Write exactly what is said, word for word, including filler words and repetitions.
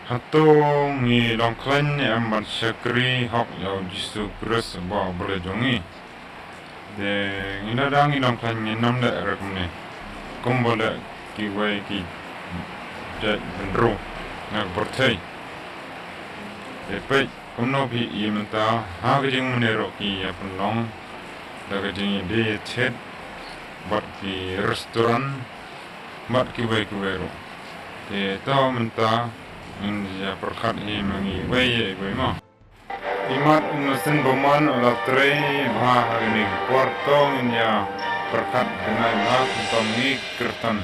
Hato ngi long khlaiñ ne em ban shakri hok ïa u Jisu Khrist ba u Blei jong ngi? Te ngi, lada ngi long khlaiñ, ngin ym leh kumne kumba leh kiwei ki jaitbynriew na ka pyrthei. Te peit kumno phi ïohi mynta, ha ka jingmane ruh ki ïa pynlong da ka jingïadie ïathied bad ki restaurant bad kiwei kiwei ruh. Te to mynta ngin ïa pyrkhat hi ma ngi iwei ïa iwei mo. Imat Innocent Bamon u la trei bha ha kane ka por, to ngin ïa pyrkhat kane, la kumta ngi kyrtan.